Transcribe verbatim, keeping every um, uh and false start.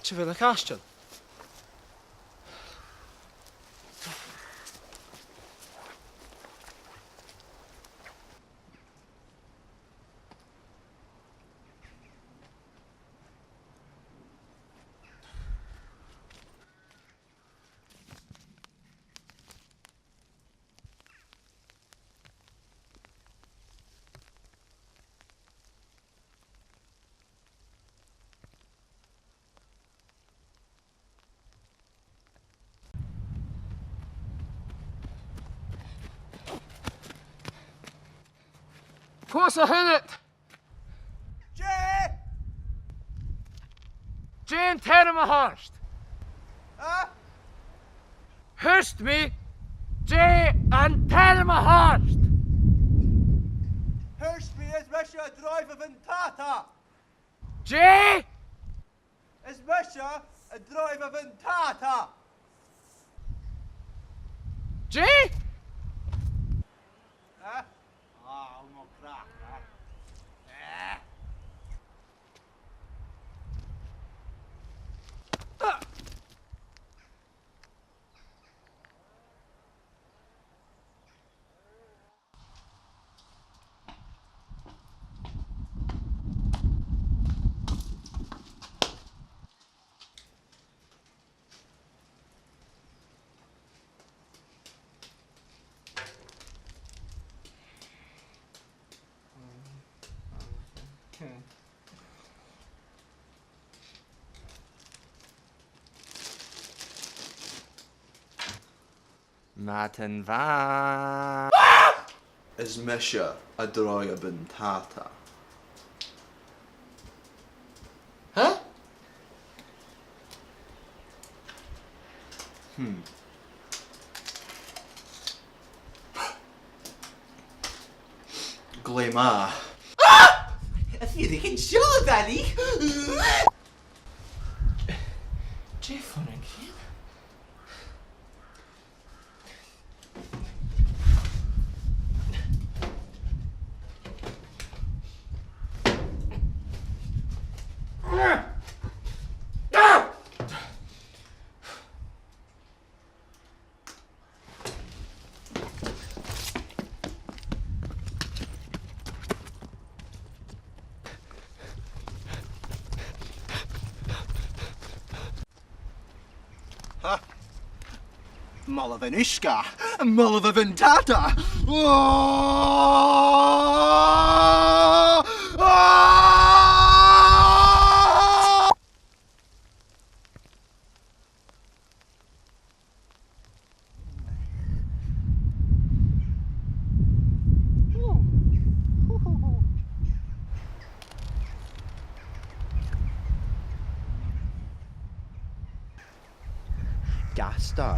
Càit a bheil a' chaisteal? Cò às a tha thu? Dè? Dè an t-ainm a th' ort? Ha? Thuirt mi, dè an t-ainm a th' ort? Thuirt mi, is mise an Draoidh a' Bhuntàta. Dè? Is mise an Draoidh a' Bhuntàta. Dè? Eh? Ah, mo chreach, eh? Eh. Madainn mhath. Is mise an Draoidh a' Bhuntàta. Huh? Hmm. Glè mhath. Ah! A bheil thu a' faicinn seo, a Dhadaidh? Dè am fulang sin? Ha! Mol a' mhuinntir, mol a' mhuinntir. Gasta.